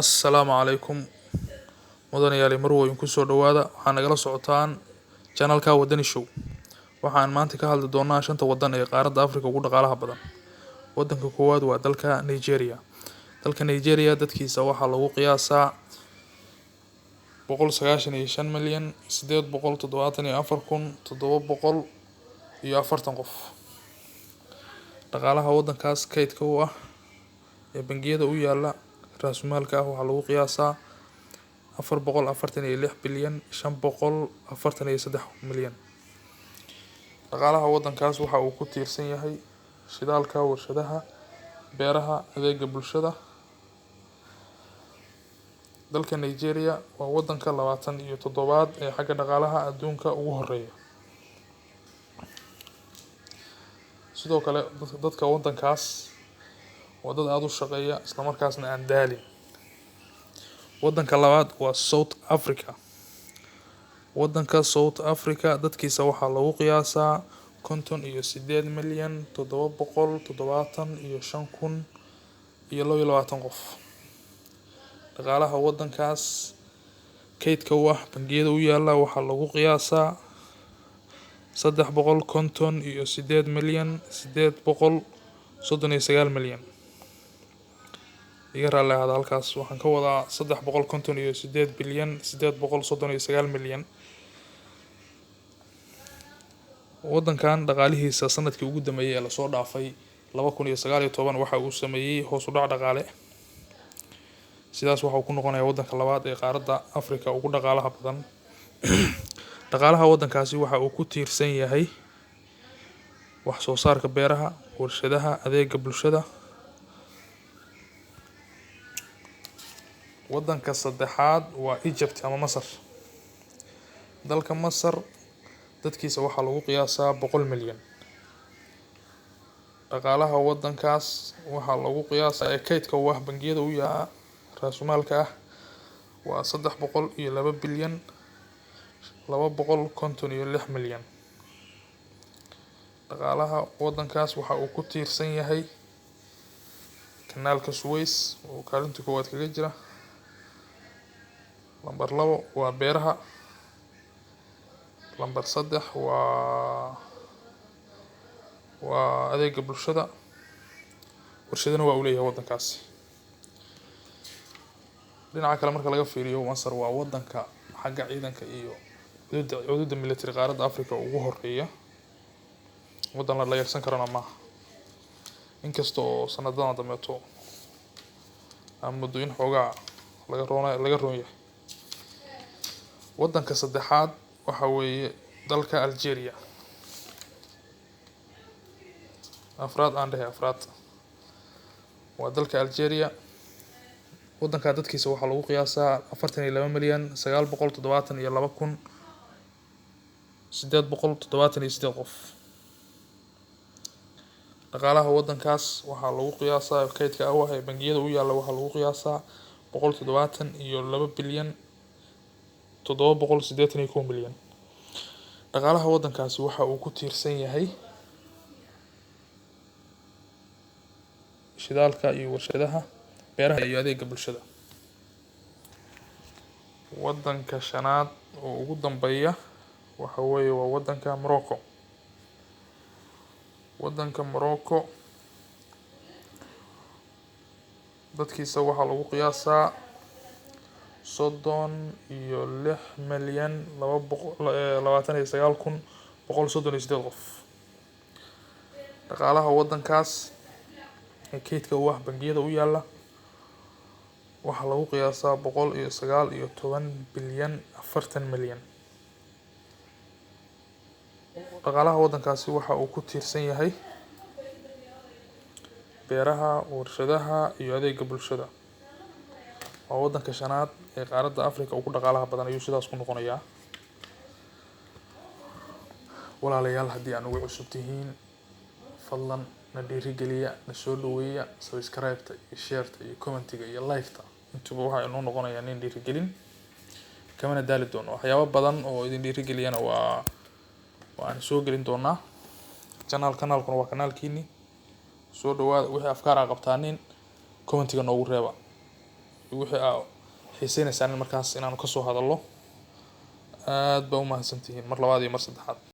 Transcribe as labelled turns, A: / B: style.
A: Assalaamu calaykum mudanayaal marwooyin, kusoo dhawaada. Waxaa nagala socotaan channelka Wadani Show. Waxaan maanta ka hadli doonaa shanta wadan ee qaaradda Afrika ugu dhaqaalaha badan. Wadanka koowaad waa dalka Nigeria. Dalka Nigeria dadkiisa waxaa lagu qiyaasaa 195,874,740 qof. Dhaqaalaha wadankaas kaydka u ah ee bangiyada u yaala raasumaalka ah waxaa lagu qiyaasaa 446 bilyan 543 milyan. Dhaqaalaha wadankaas waxa uu ku tiirsan yahay shidaalka, warshadaha, beeraha, adeega bulshada. Dalka Nigeria waa wadanka 27aad ee xagga dhaqaalaha adduunka ugu horeeya. Sidoo kale dadka wadankaas waa dad aada u shaqeeya, isla markaasna aan daalin. Wadanka labaad waa South Africa. Wadanka South Africa dadkiisa waxaa lagu qiyaasaa 58,775,022 qof. Dhaqaalaha wadankaas kaydka u ah bangiyada u yaala waxaa lagu qiyaasaa 358 milyan 839 milyan. Iga raalli ahaada, halkaas waxaan ka wadaa 358 bilyan 839 milyan. Wadankan dhaqaalihiisa sanadkii ugu dambeeyay ee lasoo dhaafay, 2019, waxa uu sameeyey hoos u dhac dhaqaale. Sidaas waxa uu ku noqonayaa wadanka labaad ee qaaradda Afrika ugu dhaqaalaha badan. Dhaqaalaha wadankaasi waxa uu ku tiirsan yahay wax soo saarka beeraha, warshadaha, adeega bulshada. Wadanka saddexaad waa Egypt ama Masar. Dalka Masar dadkiisa waxaa lagu qiyaasaa 100 milyan. Dhaqaalaha wadankaas waxaa lagu qiyaasaa ee kaydka u ah bangiyada u yaala raasumaalka ah waa 302 bilyan 256 milyan. Dhaqaalaha wadankaas waxa uu ku tiirsan yahay kanaalka Suways oo kaalinta koowaad kaga jira. Lambar labo waa beeraha. Lambar saddex waa adeega bulshada. Warshadana waa uu leeyahay wadankaasi. Dhinaca kale marka laga fiiriyo, Masar waa wadanka xagga ciidanka iyo cududa military qaaradda Africa ugu horeeya. Wadan la dhayalsan karana maaha, inkasta oo sanadadan dambeeto aan muddo in xoogaa laga roona laga roon yahay. Wadanka saddexaad waxa weeye dalka Algeria. Afraad aan dhahay, afraad waa dalka Algeria. Wadanka dadkiisa waxaa lagu qiyaasaa 42,972,878 qof. Dhaqaalaha wadankaas waxaa lagu qiyaasaa kaydka ah ee bangiyada u yaala waxaa lagu qiyaasaa 172 bilyan 781 milyan. Dhaqaalaha wadankaasi waxa uu ku tiirsan yahay shidaalka iyo warshadaha, beeraha iyo adeega bulshada. Wadanka shanaad oo ugu dambeeya waxa weeye waa wadanka Morocco. Wadanka Morocco dadkiisa waxaa lagu qiyaasaa 36,229,138 qof. Dhaqaalaha wadankaas ee kaydka u ah bangiyada u yaala waxaa lagu qiyaasaa 119 bilyan 40 milyan. Dhaqaalaha wadankaasi waxa uu ku tiirsan yahay beeraha, warshadaha iyo adeega bulshada. Waa wadanka shanaad ee qaaradda Afrika ugu dhaqaalaha badan ayuu sidaas ku noqonayaa. Walaalayaal, haddii aan ugu cusub tihiin, fadlan na dhiirigeliya, na soo dhaweeya. Subscribe-ta iyo share-ta iyo comment-iga iyo like-ta intuba waxay inoo noqonayaan nin dhiirigelin, kamana daali doono. Waxyaabo badan oo idin dhiirigeliyana waa waan soo gelin doonaa channel. Kanaalkuna waa kanaalkiini. Soo dhawaada. Wixii afkaar aa qabtaanin comment-iga noogu reeba. Wixii aa xiiseynaysaan in markaas inaanu kasoo hadallo. Aad baa u mahadsantihiin mar labaad iyo mar saddexaad.